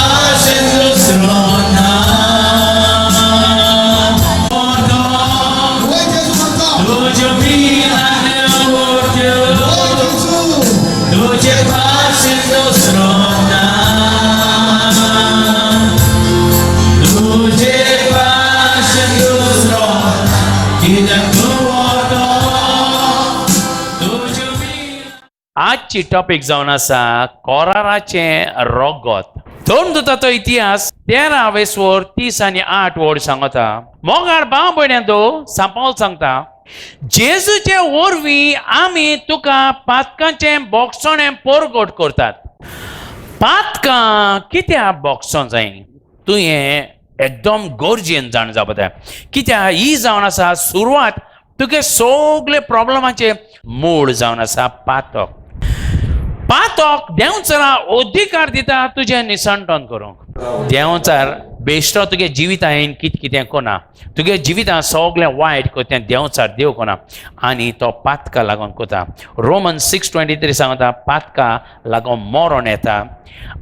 भाशेन दुसरो ना. होय जेजू म्हणता. तुज्यो पिलान्यो मोठ्यो, होय जेजू. तुजे भाशेन दुसरो ना, तुजे भाशेन दुसरो, कित्याक तूं व्हडलो, तुज्यो पिलां. आजची टॉपीक जावन आसा कोराराचें रोगत. धर्मदूताचो इतिहास 13 वेसवर 30 आनी 8 वड सांगता. मोगाळ भाव भयण्यां, सांपावल सांगता, जेजूचे वरवीं आमी तुका पातकांचें बोगसणें परगट करतात. पातकां कित्याक बोगसों जाय? तुवें एकदम गरजेन जाण जावपा जाय, कित्याक ही जावन आसा सुरवात. तुगे सगळे प्रॉब्लमाचें मूळ जावन आसा पातक. पातक देंवचारा अधिकार दिता तुजें निसंटन करूंक. देंवचार बेश्टो तुगे जिवितान कित कितें कोना, तुगे जिवितान सगळें वायट कोता देंवचार देव कोना आनी तो पातका लागून कोता. रोमन 6:23 सांगता पातका लागून मरण येता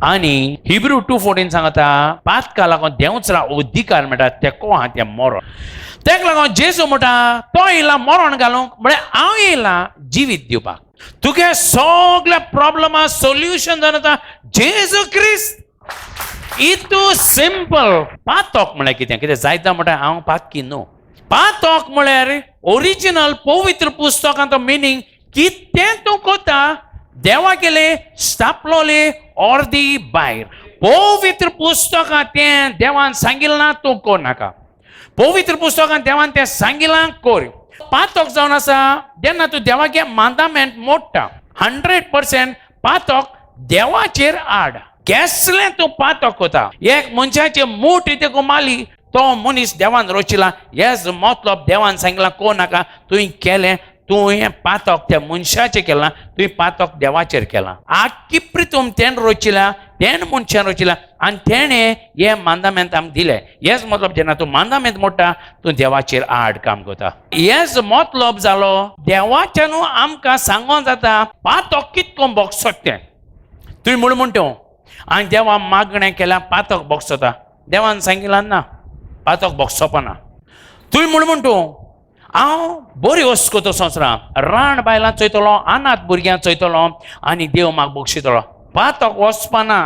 आनी हिब्रू 2:14 सांगता पातका लागून देंवचारा अधिकार मेळटा, तेको आहा तें मरण. तेका लागून जेजू म्हणटा तो येयला मरण घालूंक, म्हळ्यार हांव येयला जिवीत दिवपाक. तुगे सगळ्या प्रॉब्लमा सोल्युशन जावन आतां जेजू क्रिस्त. इतू सिंपल. पातक म्हळ्यार कितें? कितें जायता म्हणटा हांव पातकी न्हू. पातक म्हळ्यार ओरिजिनल पवित्र पुस्तकांचो मिनींग, कितें तूं कोता देवा केले स्थापलोले अर्दी भायर. पवित्र पुस्तकां तें देवान सांगिल्लें ना तूं कर नाका. पवित्र पुस्तकान देवान तें सांगिलां कर. पातक जावन आसा जेन्ना तूं देवागे मांदामेंत मोडटा. 100% पातक देवाचेर आड. केसलें तूं पातक कोता, एक मनशाचे मूठ तेका माली, तो मनीस देवान रोचिला. येस मतलब देवान सांगलां को नाका, तुवें केलें, तुवें पातक त्या मनशाचेर केलां, तुवें पातक देवाचेर केलां. आख्खी प्रितूम तेणें रोचिला, तेणें मनशान रोचिला आनी तेणें हे मांदामेंत आमकां दिलें. हेच मतलब जेन्ना तूं मांदामेंत मोडटा, तूं देवाचेर आड काम करता. हेच मतलब जालो देवाच्यानू आमकां सांगोन जाता पातक कितको बोगसत तें. तुवें म्हूण म्हणटा आनी देवा मागणें केल्यार पातक बोगसता. देवान सांगिलां ना, पातक बोगसोपा ना. तुवें म्हूण म्हणटा हांव बरी वस्त करता, संवसारां राण बायलां चोयतलो, अनाथ भुरग्यांक चोयतलो आनी देव म्हाका बक्षितलो. पातक वचपाना.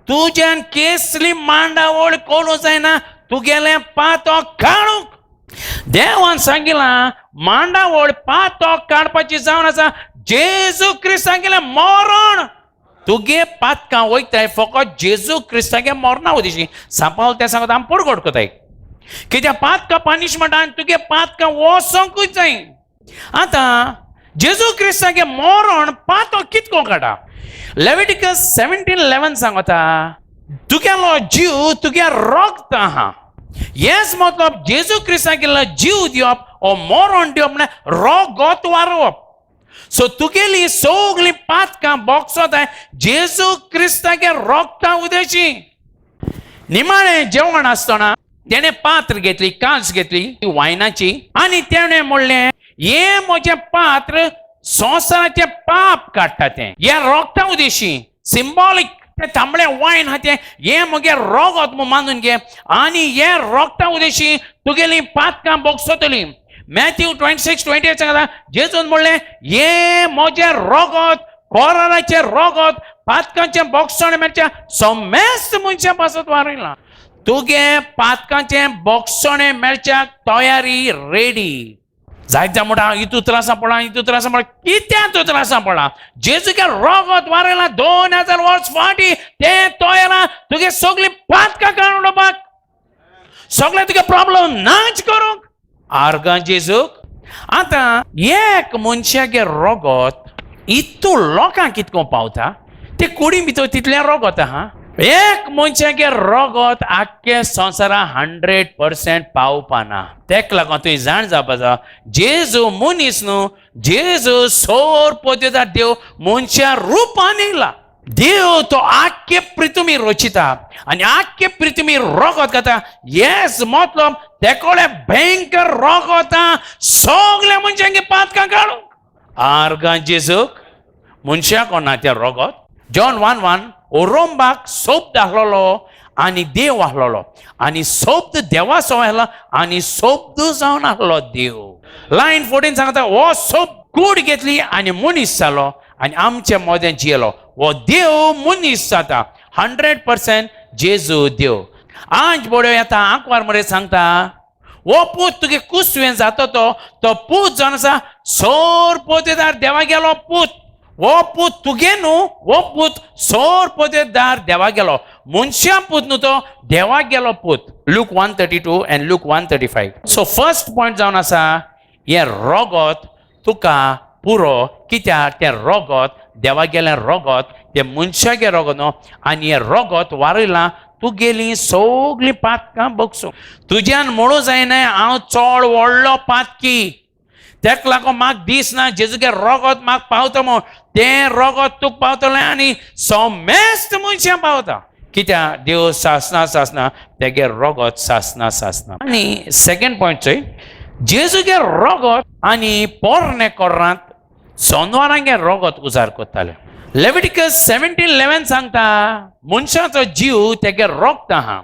तुज्यान केसली मांडावळ करूं जायना तुगेलें पातक काडूंक. देवान सांगिलां मांडावळ पातक काडपाची जावन आसा जेजू क्रिस्तागेलें मरण. तुगे पातकां वयताय फकत जेजू क्रिस्तागे मरणा उदेशी. सांपावल तें सांगता, आमी परगट कोताय, कित्याक पातकां पनिशमेंट आनी तुगे पातकां वचोंकूच जाय. आतां जेजू क्रिस्तागे मरण पातक कितको काडटा? लेविटिकस 17:11 सांगता तुगेलो जीव तुगे रक्त आहा. हेच मतलब जेजू क्रिस्तागेलो जीव दिवप ओ मरण दिवप म्हळ्यार रगत वारोवप. सो तुगेली सगळीं पातकां बोगसताय जेजू क्रिस्तागे रक्ता उदेशी. निमाणें जेवण आसतना तेणें पात्र घेतली, कांच घेतली वायनाची आनी तेणें म्हणलें, हें म्हजें पात्र संवसाराचें पाप काडटा तें ह्या रक्ता उदेशी. सिंबॉलीक तें तांबडें वायन आहा तें हें म्हगे रगत म्हूण मानून घे आनी हे रक्ता उदेशी तुगेलीं पातकां बोगसतलीं. मॅथ्यू 26:28 सांगता, जेजून म्हणलें, हें म्हजें रगत, कोराराचें रगत, पातकांचें बोगसण मेळच्या समेस्त मनशां पासत वारयलां. तुगे पातकांचें बोगसणें मेळच्याक तयारी रेडी. जायते म्हणटा हितू त्रासां पडला, हितू त्रासां पडला. कित्याक तूं त्रासां पडला? जेजूगे रगत वारयलां 2000 वर्स फाटीं, तें तयार तुगे सगळीं पातकां काडून उडोवपाक, सगळे तुगे प्रॉब्लम नाच करूंक. आर्गां जेजूक. आतां एक मनशागे रगत इतू लोकांक कितको पावता? ते कुडी भितर तितलें रगत आहा. एक मनशागे रगत आख्खे संवसारा 100% पावपाना. तेका लागून तुवें जाण जावपा जाय, जेजू मनीस न्हू, जेजू सोर पद्दता देव मनशा रुपान येयला. देव तो आख्खे पृथ्वी रचिता आनी आख्खे पृथ्वी रगत घाता. येस मतलब तेकोळे भयंकर रगत सगल्या मनशांगे पातकां काडूंक. आर्गां जेजूक. मनशाक कोणा तें रगत. जॉन 1:1 ओरोंबाक सोप दाखलोलो. आनी देव आहलोलो आनी शब्द देवाचो आहलो आनी शब्द जावन आहलो देव. लायन 14 सांगता हो शब्द कूड घेतली आनी मनीस जालो आनी आमचे मदें जियेलो. हो देव मनीस जाता. 100% जेजू देव. आज बड्यो येता आंकवार मरे सांगता हो पूत तुगे कुसवें जाता तो तो पूत जावन आसा सोर पोतेदार देवा गेलो पूत. हो पूत तुगे न्हू, हो पूत सोर पोतेदार देवा गेलो. मनशा पूत न्हू, तो देवा गेलो पूत. Luke 1:32 and Luke 1:35. So first point जावन आसा हें रोगत तुका पुरो कित्याक तें रोगत देवा गेलें रोगत तें मनशागे रोगत न्हू आनी हें रोगत वारयलां तुगेलीं सगलीं पातकां बगसूं. तुज्यान म्हणू जायना हांव चड व्हडलो पातकी, तेका लागून म्हाका दिसना जेजूगे रोगत म्हाका पावता म्हूण. तें रोगत तुका पावतलें आनी समेस्त मनशां पावता कित्याक देव सासना सासना तेगे रोगत सासना सासना. आनी सेकंड पॉयंट चोय, जेजूगे रोगत आनी पोरणे कोर्रांत जनवरांगे रोगत उजार करताले. लेविटिकस 17:11 सांगता मनशाचो जीव तेगे रोगत आहा,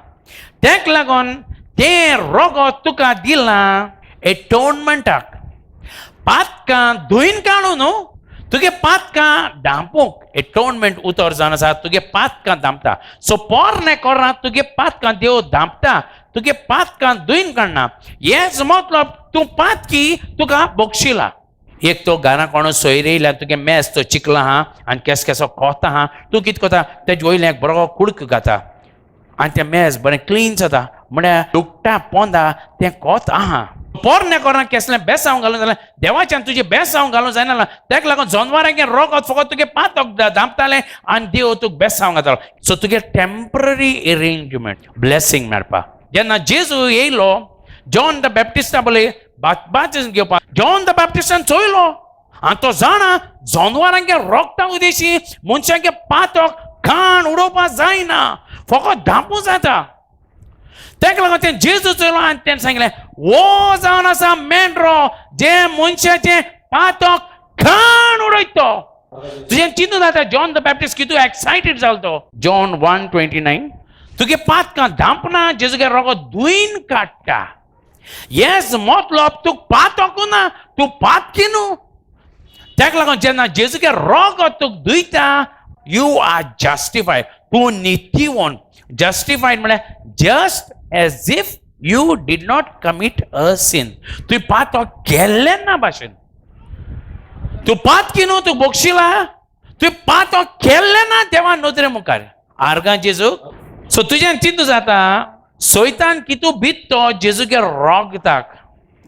तेका लागून तें रोगत तुका दिलां एटोनमेंटाक. पातकां धुयन काडूं न्हू, तुगे पातकां धांपूंक. एटोनमेंट उतर जावन आसा तुगे पातकां धांपता. सो पोरणे कोरां तुगे पातकां देव धांपता, तुगे पातकां धुयन काडना. हेच मतलब तूं पातकी तुका बक्षिला. एक तो घरा कोणो सोयरे येयल्यार तुगे मेस तो चिकला आहा आनी केस केसो कोता आहा, तूं कितें करता तेजे वयल्यान एक बरो कुडको घाता आनी तें मेस बरें क्लीन जाता. म्हळ्यार लुगटा पोंदा तें कोत आहा. पोरणे कोरां केसलें बेसांव घालूं जाल्यार देवाच्यान तुजें बेसांव घालूं जायना. तेका लागून जनवरांगे रोगत फकत तुगे पातक धांपतालें आनी देव तुका बेसांव घातालो. सो तुगे टेंपररी एरेंजमेंट ब्लेसींग मेळपा. जेन्ना जेजू येयलो जॉन the बॅप्टिस्टा बोले बाप्तिज्म घेवपाक, जॉन the बॅप्टिस्टान चोयलो आनी तो जाणा जनवरांगे रोगता उदेशी मनशांगे पातक घाण उडोवपाक जायना, फकत धांपूं जाता. तेका लागून तें जेजू चोयलो आनी तेणें सांगलें हो जावन आसा मेंढरो जे मनशाचें पातक घाण उडयत. तुजें चिंतून जाता जॉन the Baptist कितू एक्सायटेड जालो तो. जॉन 1:29 तुगे पातकां धांपना, जेजूगे रोगत धुयन काडटा. येस मतलब तूं पातकू ना, तूं पातकी न्हू. तेका लागून जेन्ना जेजूगे रोगत तुका धुयता you are justified, तूं नितीवण. जस्टिफायड म्हळ्यार just as if you did not commit a sin. तुवें पातक केल्लें ना भाशेन. तूं पातकी न्हू, तूं बक्षिला, तुवें पातक केल्लें ना देवा नदरे मुखार. आर्गां जेजूक. सो तुज्यान चिंतू जाता सोयतान कितू भित्तो जेजूगे रोगताक,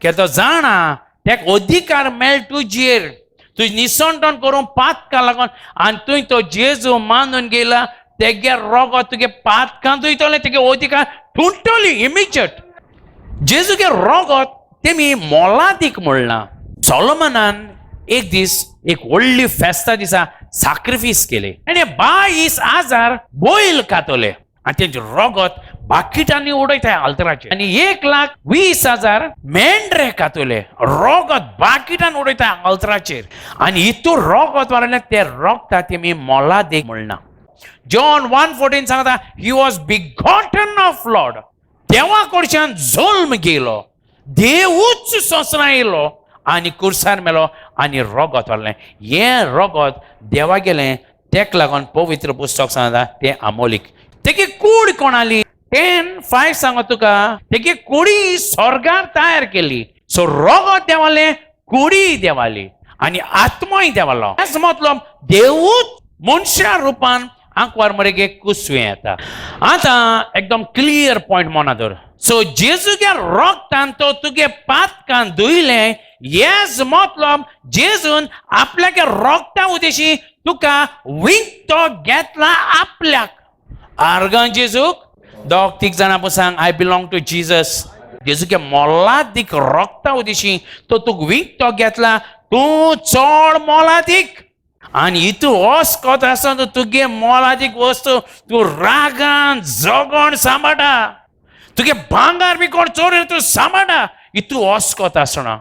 कित्याक तो जाणा तेका अधिकार मेळ तुजेर, तुजें निसणटण करूंक पातकां लागून. आनी तुवें तो जेजू मानून गेला तेगे रोगत तुगे पातकां धुयतलें, तेगे अधिकार तुंटली इमिजिएट. जेजूगे रोगत तेमी मोलादीक म्हणलां. सोलोमनान एक दीस एक व्हडली फेस्ता दिसा साक्रिफीस केले आनी 22,000 बैल कातले आनी तेंचे रोगत बाकिटांनी उडयता आल्तराचेर. आनी 1,20,000 मेंढरे कातले, रोगत बाकिटान उडयता आल्तराचेर. आनी हितून रोगत वाडयलें ते रोगता तेमी मोलादीक म्हणलां. जॉन 1:14 सांगता he was begotten of Lord. देवा कडच्यान जल्म गेलो, देवूच संवसारांत येयलो आनी कुर्सार मेलो आनी रोगत वाडलें. हें रोगत देवा गेलें, तेका लागून पवित्र पुस्तक सांगता तें अमोलीक. तेगे कूड कोणाली 10:5 सांगता तुका, तेगे कुडी स्वर्गार तयार केली. सो रोगत देवालें, कुडी देवाली आनी आत्मोय देवालो. हेच मतलब देवूच मनशा रुपान आंकवार मरेगे कुसवें येता. आतां एकदम क्लियर पॉयंट मना धर. सो जेजूगे रोगतान तो तुगे पातकान धुयलें. येस मतलब जेजून आपल्यागे रोगता उदेशी तुका विकतो घेतला आपल्याक. आर्गां जेजूक. दोग तीग जाणां पळय सांग I belong to Jesus. जेजूगे मोलादीक रोगता उदेशी तो तुका विकतो घेतला, तूं चड मोलादीक. आनी हितू वस्कोत आसा तुगे मोलादीक वस्तू तूं रागान जगोण सांबाळटा. तुगे भांगार बी कोण चोर तूं सांबाळटा. हितू वस्कोत आसना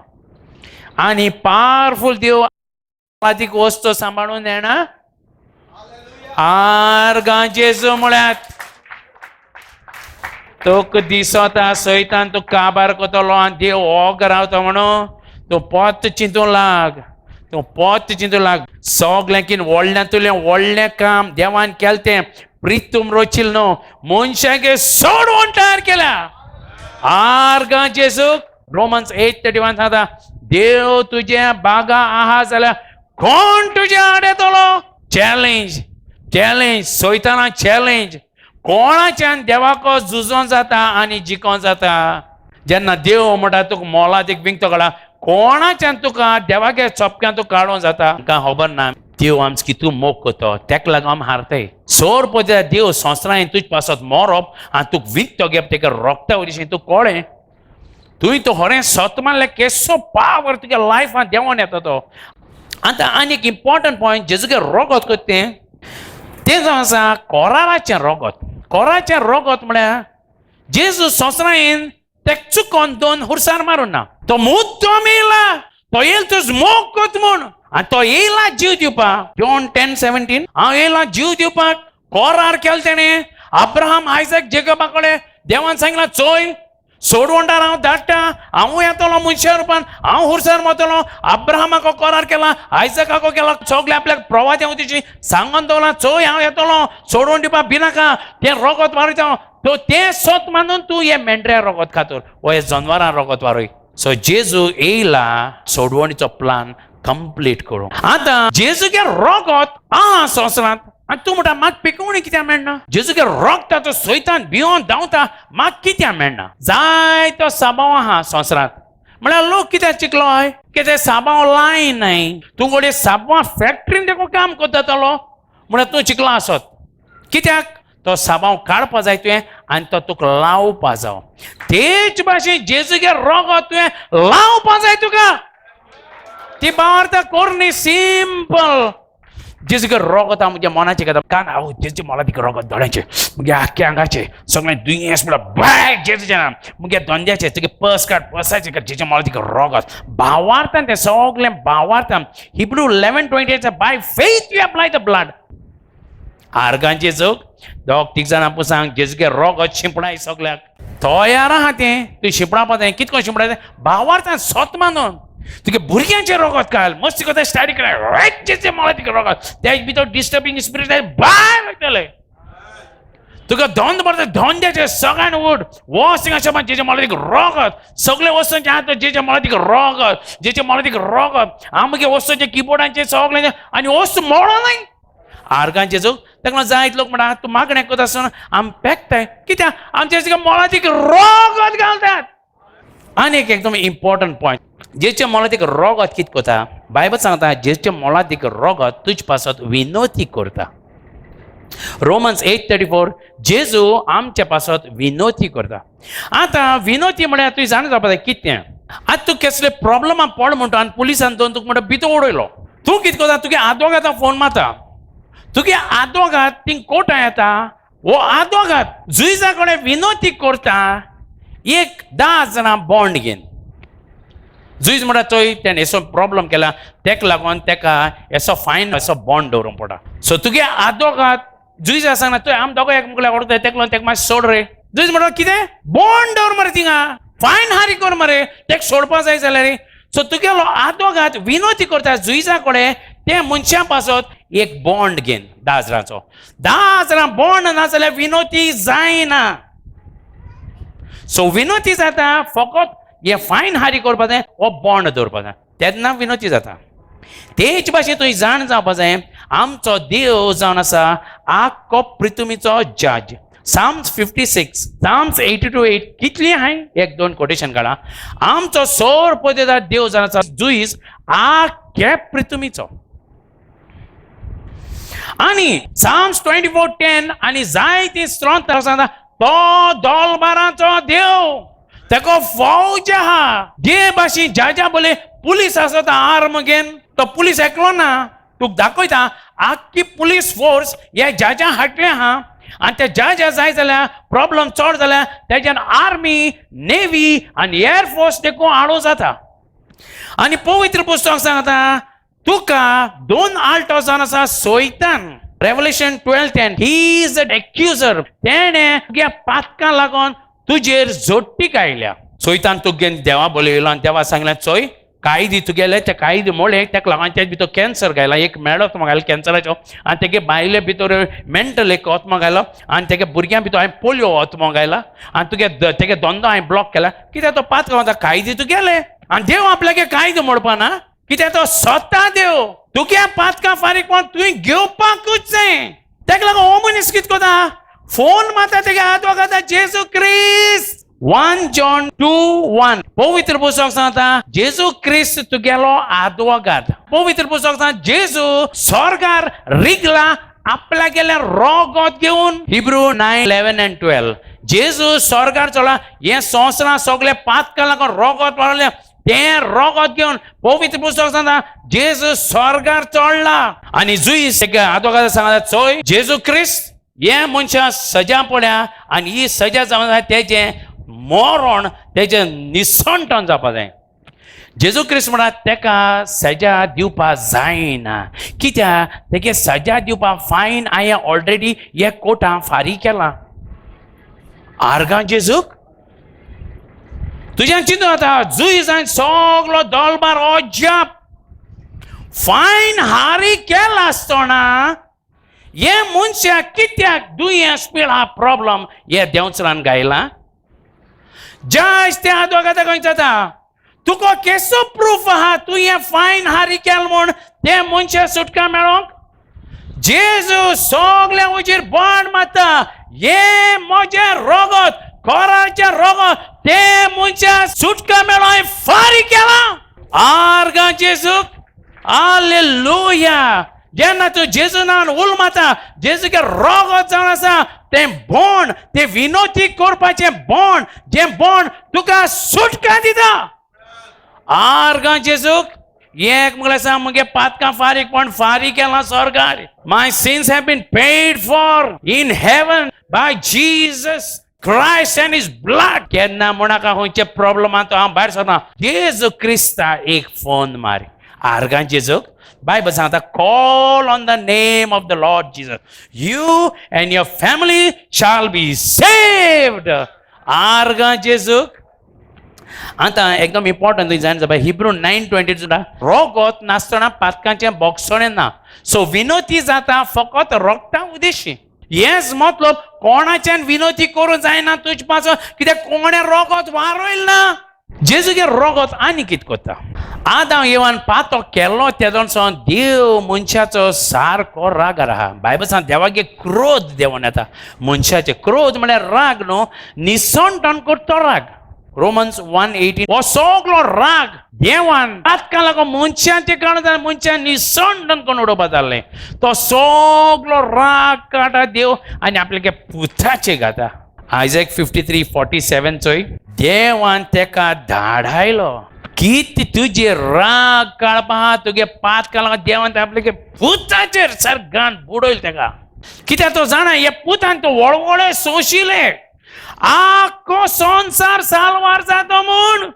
आनी पावरफूल देव मोलादीक वस्तू सांबाळून येना. आर्गां जेजू म्हळ्यार तुका दिसता सैतान तूं काबार करतलो आनी देव हो रावता म्हणून तूं पोत चिंतूं लाग, तूं पोत चिंतूं लाग. सगळें कितें व्हडल्यांतलें व्हडलें काम देवान केलें तें प्रितूम रोचिल न्हू, मनशांक सोडवण तयार केल्या. आर्गां जेजूक. रोमन्स 8:31 सांगता, देव तुजे बागा आहा जाल्यार कोण तुजे आड येतलो? चॅलेंज, चॅलेंज, सैताना चॅलेंज. कोणाच्यान देवाको झुजोन जाता आनी जिकोन जाता? जेन्ना देव म्हणटा तुका मोलादीक विकतो काडा, कोणाच्यान तुका देवागे चोपक्यान तुका काडूंक जाता? आमकां खबर ना देव आमचो कितू मोग करता, तेका लागून आमी हारताय. सोर पळयता देव संवसारान तुज पासत मरप आनी तुका विकतो घेवप तेका रोगता वरशीं तुका कळ्ळें. तुवें तो खरें सत मानल्यार केसो पावर तुज्या लायफान देंवोन येता तो. आतां आनी एक इम्पॉर्टंट पॉयंट, जेजूगे रोगत करता तें तें जावन आसा कोराराचें रोगत. कोराचें रोगत म्हळ्यार जेजू संवसारान तेका चुकोन दोन हुरसार मारून ना, तो मुद्दम येयला, तो येयला तुज मोग कोत म्हूण, आनी तो येयला जीव दिवपाक. जॉन 10:17, हांव येयला जीव दिवपाक. कोरार केलें तेणें अब्राहम आयजक जेकबा कडेन. देवान सांगलां, चोय सोडवंडार हांव धाडटा, हांवूय येतलो मनशा रुपान, हांव हुरसार मरतलो. अब्राहमाको करार केला, आयजकाको केला, सगळे आपल्याक प्रवाद्या वतीची सांगून दवरला, चोय हांव येतलो सोडवण दिवपाक, भिनाका, तें रोगत वारयता. तो तें सत मानून तूं हे मेंढऱ्या रोगत खातोर वो हे जनवरां रोगत वारय. सो जेजू येयला सोडवणीचो प्लान कंप्लीट करूं. आतां जेजूगे रोगत आहा संवसारांत आनी तूं म्हणटा म्हाका पिकोवणी कित्याक मेळना? जेजूगे रोगताचो सैतान भियोन धांवता, म्हाका कित्याक मेळना? जायतो साबांव आहा संवसारांत. म्हळ्यार लोक कित्याक चिकलो हय कितें साबांव लायन न्हय, तूं घडये साबांव फॅक्ट्रीन देखून काम करता जातलो, म्हळ्यार तूं चिकलो आसत. कित्याक तो साबांव काडपा जाय तुवें आनी तो तुका लावपा जाव. तेच भाशेन जेजूगे रोगत तुवें लावपा जाय तुका. ती बावार्थ कोरणी सिंपल. जेजूगे रोगत म्हज्या मनाचें घेता कान हांव जेजू मोलादीक रोगत दोळ्यांचें, मुगे आख्ख्या आंगाचें सगळें दुयेंस म्हळ्यार बाय जेजूचें नांव, मुगे धंद्याचें तुगे पर्स काड, पर्साचें काड, जेजू मोलादीक रोगत. भावार्थान तें सगळें भावार्थान. Hebrew 11:28, by faith you apply the blood. आर्गां जेजूक. दोग तीग जाणां सांग, जेजूगे रोगत शिंपडाय सगळ्याक तयार आहा तें. तूं शिंपडावपा जाय. कितको शिंपडाय? भावार्थान सत मानून. तुगे भुरग्यांचें रोगत घाल, मस्ती करता स्टार्ट कर, जेजे मोलादीक रोगत, तेज भितर डिस्टर्बिंग स्पिरिट भायर वयतले. तुका धंद पडटा, धंद्याचे सगळ्यान उठ वच थिंगा शोपान, जेजे मोलादीक रोगत सगळे वस्तूंचे हात, जेजे मोलादीक रोगत, जेजे मोलादीक रोगत, आमगे वस्तूंचे किबोर्डांचे सगळे आनी वस्तू मोडो न्हय. आर्गां जेजूक. ताका जायत लोक म्हणटा तूं मागणें करता आसतना आमी पेकताय कित्याक आमच्या मोलादीक रोगत घालतात. आनी एक एकदम इम्पॉर्टंट पॉयंट, जेचे मोलादीक रोगत कितें करता? बायबल सांगता जेचे मोलादीक रोगत तुज पासत विनोती करता. रोमन्स 8:34, जेजू आमचे पासत विनोती करता. आतां विनोती म्हळ्यार तुवें जाणा जावपा जाय कितें. आतां तूं कसले प्रॉब्लमान पड म्हणटा आनी पुलिसान दोन तुका म्हणटा भितर उडयलो, तूं कितें करता? तुगे आदवोगादा फोन मारता, तुगे आदवोगाद थिंग कोर्टां येता. हो आदवोगाद जुईजा कडेन विनोती करता एक 10 जाणां बॉन्ड घेवन. जुईज म्हणटा चोय तेणें असो प्रॉब्लम केला, तेका लागून तेका असो फायन असो बॉन्ड दवरूंक पडटा. सो तुगे आदवोगाद जुईजा सांगना, चोय आम दोगां एकमेकाक वळखता, तेका लागून तेका मातशें सोड रे. जुईज म्हणटा कितें बॉन्ड दवर मरे, थिंगा फायन हारी कर मरे, तेका सोडपा जाय जाल्यार रे. सो तुगेलो आदवोगाद विनोती करता जुईजा कडेन ते मनशां पासत एक बॉन्ड घेवन 10 हजारांचो. 10 हजारां बॉन्ड ना जाल्यार विनोती जायना. सो विनोती जाता फकत हे फायन हारी करपा जाय हो बॉन्ड दवरपा जाय, तेन्ना विनोती जाता. तेच भाशेन तुवें जाण जावपा जाय आमचो देव जावन आसा आख्खो पृथ्वीचो जज. Psalms 56, Psalms 82:8, कितली हाय एक दोन कोटेशन काडा. आमचो सोर पदेदार देव जावन आसा जुईज आख्खे पृथ्वीचो. आनी साम्स 24:10 आनी जायती स्त्रोत सांगता तो दोलबाराचो देव, तेका फौज आहा. जे भाशेन ज्या ज्या बोले पुलीस आसा तो आर्म घेवन, तो पुलीस एकलो ना, तुका दाखयता आख्खी पुलीस फोर्स हे ज्या ज्या हाडले आहा. आनी ते ज्या ज्या जाय जाल्यार प्रॉब्लम चड जाल्यार तेज्यान आर्मी, नेवी आनी एअरफोर्स देखून हाडूं जाता. आनी पवित्र पुस्तक सांगता तुका दोन आल्टो जावन आसा सोयतान. Revelation 12:10, he is the accuser. तेणें तुगे पातकां लागून तुजेर जोडटीक आयल्या. चोयतान तुगे देवा बोलयलो आनी देवा सांगलें, चोय कायदी तुगेले ते कायदे मोडले, तेका लागून तेजे भितर कॅन्सर घायला, एक मेळत घायला कॅन्सराचो, आनी तेगे बायले भितर मेंटल एक आत्मा घायलो, आनी तेगे भुरग्यां भितर हांवें पोलियो आत्मा घायला, आनी तुगे तेगे धंदो हांवें ब्लॉक केला. कित्याक तो पात गांवता कायदे तुगेले, आनी देव आपल्यागे कायदे मोडपा ना, कित्याक तो स्वता देव. तुगे पातकां फारीकपण तुवें घेवपाकूच जाय. तेका लागून हो मनीस कितें करता, फोन मारता तेगे हात वखता जेजू क्रिस्त. 1 John 2:1 पवित्र पुस्तक सांगता जेजू क्रिस्त तुगेलो आदवोगाद. पवित्र पुस्तक सांगता जेजू स्वर्गार रिगला आपल्यागेलें रोगत घेवन. हिब्रू 9:11 and 12 जेजू स्वर्गार चला, हें संवसारां सगळे पातकां लागून रोगत पडलें, तें रोगत घेवन पवित्र पुस्तक सांगता जेजू स्वर्गार चडला. आनी जुईस आदवोगाद सांगता चोय जेजू क्रिस्त हे मनशां सजा पळया, आनी ही सजा जावन आसा तेजें मरण, तेजें निसणटण जावपा जाय. जेजू क्रिस्त म्हणा तेका सजा दिवपा जायना, कित्याक तेगे सजा दिवपा फायन हांवें ऑलरेडी हे कोर्टां फारीक केलां. आर्गां जेजूक. तुज्यान चिंतून आतां जुईजान सगलो दोलबार अजाप फायन हारी केला आसतना हे मनशाक कित्याक दुयेंस पिळा प्रॉब्लम हे देंवचारान गायला. जज ते आदवोगादा खंय जाता, तुका केसो प्रूफ आहा तूं हें फायन हारी केल म्हूण ते मनशाक सुटका मेळोंक? जेजू सगल्या वचीर बोंड मारता, हें म्हजें रोगत, कोराचें रोगत, ते मनशाक सुटका मेळों हांवें फारीक केलां. आर्गां जेजूक, हालेलुया. जेन्ना तूं जेजू नांवान उल मारता, जेजूगे रोगत जावन आसा तें बोंड, तें विनोती करपाचें बोंड, जें बोंड तुका सुटका दिता. आर्गां जेजूक. एक म्हळ्यार आसा म्हगे पातकां फारीकपण फारीक केलां स्वर्गार. My sins have been paid for in heaven by Jesus Christ and his blood. केन्ना म्हणाका खंयचे प्रॉब्लमान तो हांव भायर सरना, जेजू क्रिस्ता एक फोन मार. आर्गां जेजूक. बायबल सांगता call on the name of the Lord Jesus, you and your family shall be saved. आर्गां जेजूक. आतां एकदम इम्पॉर्टंट तुवें जाणा जावपा, हिब्रू 9:22 सुद्दां रोगत नासतना पातकांचें बोगसणें ना. सो विनोती जाता फकत रोगटा उदेशी. हेच मतलब कोणाच्यान विनोती करूं जायना तुज पासो, कित्याक कोणें रोगत वारयल ना. जेजूगे रोगत आनी कितें करता, आदाम येवन पातो केलो तेदोणसो देव मनशाचो सारको रागार आहा. बायबल सांग देवागे क्रोध देवून येता मनशाचे. क्रोध म्हळ्यार राग न्हू, निसणटण करतो राग. रोमन्स 1:18 हो सगलो राग देवान पातकां लागून मनशाचे काडून मनशान निसणटण करून उडोवपा जाल्लें, तो सगलो राग काडटा देव आनी आपल्यागे पुताचे घाता. आयजॅक 53:47 चोय, देवान तेका धाडायलो कित तुजे राग काडपा, तुगे पातकां लागून देवान आपल्यागे पुताचेर सर्गान बुडयल तेका. कित्याक तो जाणा हे पुतान तो वळवळे सोशिले, आख्खो संवसार सालवार जातो म्हूण.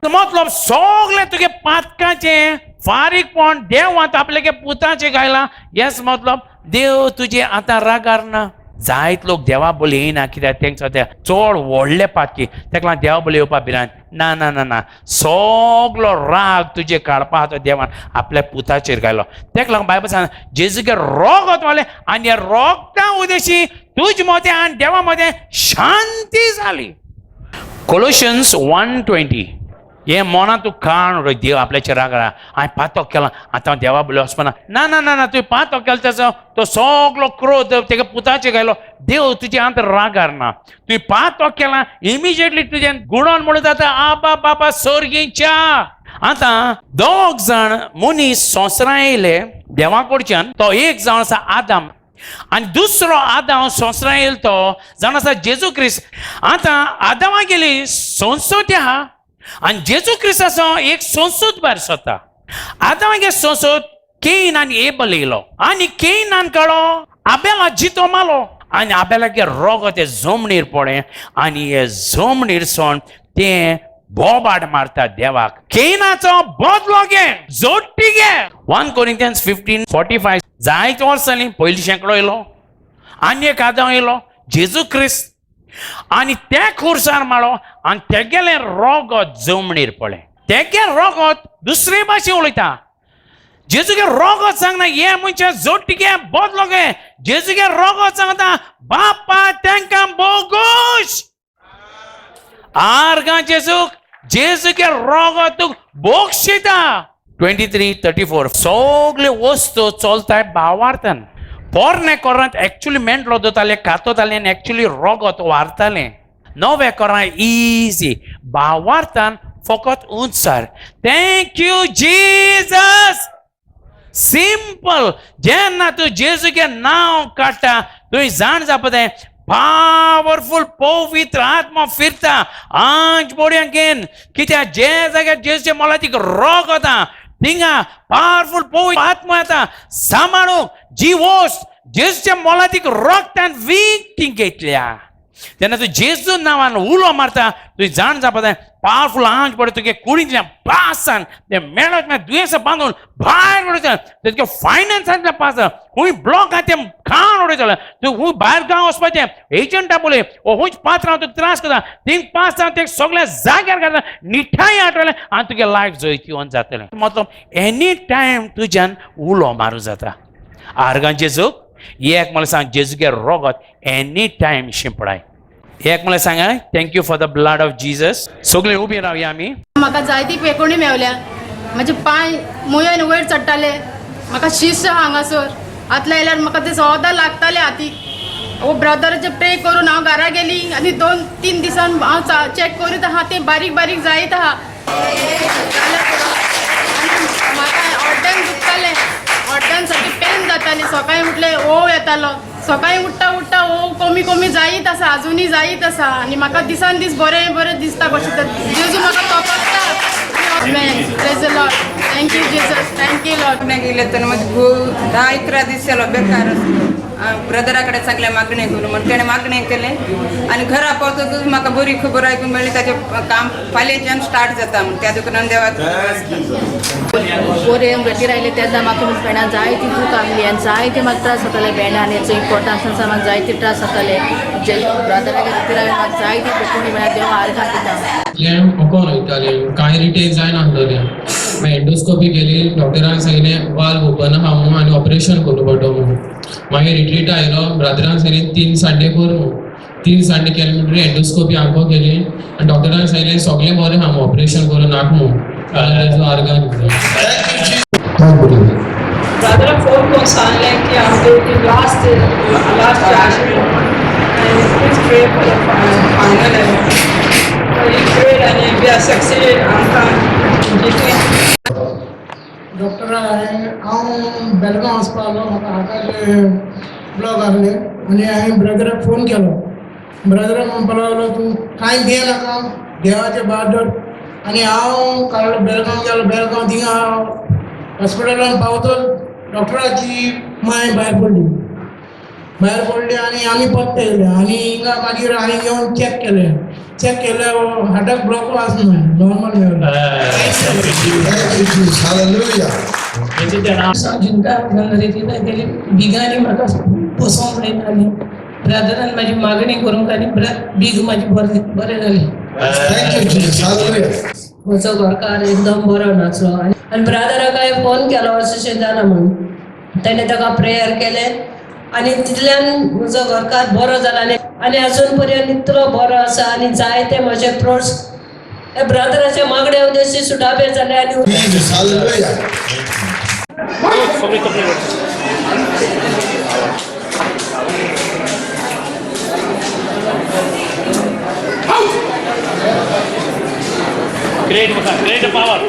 मतलब सगळे तुगे पातकाचें फारीकपण देवान आपल्यागे पुताचें घायलां. येस मतलब देव तुजे आतां रागार ना. जायत लोक देवा बोली येयना, कित्याक तेंचो ते चड व्हडले पातकी, तेका लागून देवा बोली येवपा भिरांत. ना ना ना ना, सगलो राग तुजे काडपा तो देवान आपल्या पुताचेर घायलो. तेका लागून बायबल सांग जेजूगे रोगत वाले आनी ह्या रोगता उदेशी तुज मदें आनी देवा मदें शांती जाली. कोलोशन्स 1:20 हे मनां तूं काण उडय, देव आपल्याचेर रागार हांवें पातक केलां, आतां हांव देवा बोली वचपाना. ना ना ना ना, तुवें पातक केलें तेजो तो सगलो क्रोध तेका पुताचेर घायलो. देव तुजे आतां रागार ना. तुवें पातक केलां इमिजिएटली तुजें गुणोन म्हणून जाता आबा बाबा सर्गीच्या. आतां दोग जाण मनीस संवसारां येयले देवा कडच्यान, तो एक जावन आसा आदाम आनी दुसरो आदाम संवसारां येयलो तो जावन आसा जेजू क्रिस्त. आतां आदामा गेली संस्कृती आहा आनी जेजू क्रिस्ताचो एक संस्कृत भायर सरता. आदामागे संस्कृत केन आनी एबल येयलो आनी केनान काडो आबेला जितो मालो आनी आबेलागे रोगत ते जमनीर पडलें आनी हे जमनीर सोन तें बोबाड मारता देवाक, केनाचो बदलो घे, जोडटी घे. 1 Corinthians 15:45 जायते वर्सां जालीं, पयलीं शेंकडो येयलो आनी एक आदाम येयलो जेजू क्रिस्त. आनी त्या खुर्सार माळो आनी तेगेलें रोगत जमणीर पडलें. तेगे रोगत दुसरे भाशेन उलयता. जेजूगे रोगत सांगना हे मनशा जोडटी बदलो गे. जेजूगे रोगत सांगता बापा तेंकां बोगोश आर्गां जेजूक. जेजूगे रोगत तुक बोगशिता. 23:34 सगळे वस्तू चलताय भावार्थान. पोरणे कोरांत एक्चुली मेंटलो दवरताले, खातोताले आनी एक्चुली रोगत वारतालें. नवे कोरां इजी भावार्थान फकत उंचार thank you Jesus. Simple. जेन्ना तूं जेजूगे नांव काडटा तुवें जाण जावपा जाय पावरफूल पवित्र आत्मा फिरता आंज बोडयांक घेन. कित्याक जे जाग्यार जेजूचे मोलादीक रोग वता थिंगा पावरफूल पवित्र आत्मा येता सांबाळूंक. जी वस्त जेजूच्या मोलादीक रोगतान विकती घेतल्या तेन्ना तूं जेजू नांवान उलो मारता तुवें जाण जावपा जाय पावरफूल आंज पडय तुगे कुडींतल्यान पासान तें मेळत मागीर दुयेंसां बांदून भायर उडयतलें. तुगे फायनान्सांतल्यान पास खूंय ब्लॉक आहा तें खाण उडयतलें. तूं खूंय भायर गांव वचपाचें एजंटा पळय ओ खूंय पात्रांव तुका त्रास करता थिंग पास जावन तें सगळें जाग्यार घातलें निठाय आठवलें आनी तुगे लायफ जैतिवंत जातलें. मतलब एनी टायम तुज्यान उलो मारूं जाता. आर्गां जेजूक. एक म्हणल्यार सांग जेजूगे रोगत एनी टायम शिंपडाय. एक म्हणल्यार सांगा thank you for the blood of Jesus. सगळीं उबी रावया आमी. म्हाका जायती पेकोणी मेवल्या. म्हजे पांय मुयेन वयर चडटाले. म्हाका शीस हांगासर हात लायल्यार म्हाका ते सदां लागताले हाती. वो ब्रदराचे प्रे करून हांव घरा गेली आनी 2-3 दिसान हांव चॅक करीत आहा तें बारीक बारीक जायत आहा. आनी म्हाका हड्ड्यान दुखतालें, हड्ड्यान सारकें पेन जाताली. सकाळीं उठले ओव येतालो. सकाळीं उठ्ठा उठ्ठा ओव कमी कमी जायत आसा, आजुनूय जायत आसा. आनी म्हाका दिसान दीस बरें बरें दिसता कशें तर जेजू म्हाका तपासता. Amen. Praise the Lord. Thank you Jesus. Thank you Lord. मागण्या गेले तर म्हजे घोव 10-11 दीस जालो बेकार आसलो. ब्रदरा कडेन सगळें मागणें करून म्हण तेणें मागणें केलें आनी घरा पावतकच म्हाका बरी खबर आयकूंक मेळ्ळी ताचें काम फाल्यांच्यान स्टार्ट जाता म्हण त्या दुकानान देवाक. पोर गतीर आयले तेन्ना म्हाका भेंडा जायती दूख आहली आनी जायते म्हाका त्रास जाताले. भेंडा आनी पोटांत म्हाका जायते त्रास जाताले. जे ब्रदरागे खातीर हांवें म्हाका जायती पेकोणी म्हळ्यार देव आर्गां दिता. ओकोन वयतालें, कांय रिटेन जायनासलेलें. मागीर एंडोस्कोपी केली. डॉक्टरान सांगलें वाल्व ओपन आहा म्हणून आनी ऑपरेशन करूं पडटलो म्हणून. मागीर रिट्रीट आयलो. ब्रदरान सांगलें 3 संडे कर म्हणून. 3 संडे केले म्हणटकीर एंडोस्कोपी आमकां केली आनी डॉक्टरान सांगलें सगळें बरें आहा, ऑपरेशन करूं नाका म्हणून. तेजो आर्गां दिता. ब्रदराक फोन करून सांगलें की आमगे last last charge and please pray for the final. He prayed and we are succeeded. आमकां जितलें डॉक्टरा हांव बेलगांव वचपा आसलो. म्हाका हाताचे ब्लॉक आहले आनी हांवें ब्रदराक फोन केलो. ब्रदराक म्हणपाक लागलो तूं कांय भिये नाका, देवाचे भार दवर. आनी हांव काडलो बेलगांव गेलो. बेलगांव थिंगा हॉस्पिटलान पावतो डॉक्टराची माय भायर पडली. भायर पडली आनी आमी परते येयले आनी हिंगा मागीर हांवें येवन चॅक केलें. चॅक केले हार्टाक ब्लॉक आसना, नॉर्मल मेळ्ळो. Hallelujah. जिंका गेली बिगांनी म्हाका बसोंक जायनाली. ब्रदरान म्हाजी मागणी करूंक आनी बीग म्हाजी बरें जालें. Thank you, Jesus. Hallelujah. म्हजो घरकार एकदम बरो नाचलो आनी ब्रदराक हांवें फोन केलो अशें जालां म्हणून. तेणें ताका प्रेयर केलें आनी तितल्यान म्हजो घरकार बरो जाला आनी आनी अजून पर्यंत इतलो बरो आसा आनी जायते म्हजे प्रोट्स ब्रदराच्या मागण्या उद्देशी सुटावे जाले आनी Jesus. Hallelujah. Great, great power.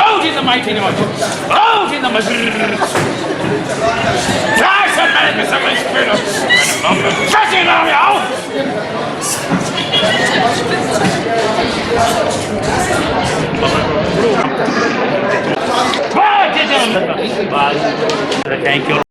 Out in the mighty name of Jesus. Out in the mighty Out. Thank you.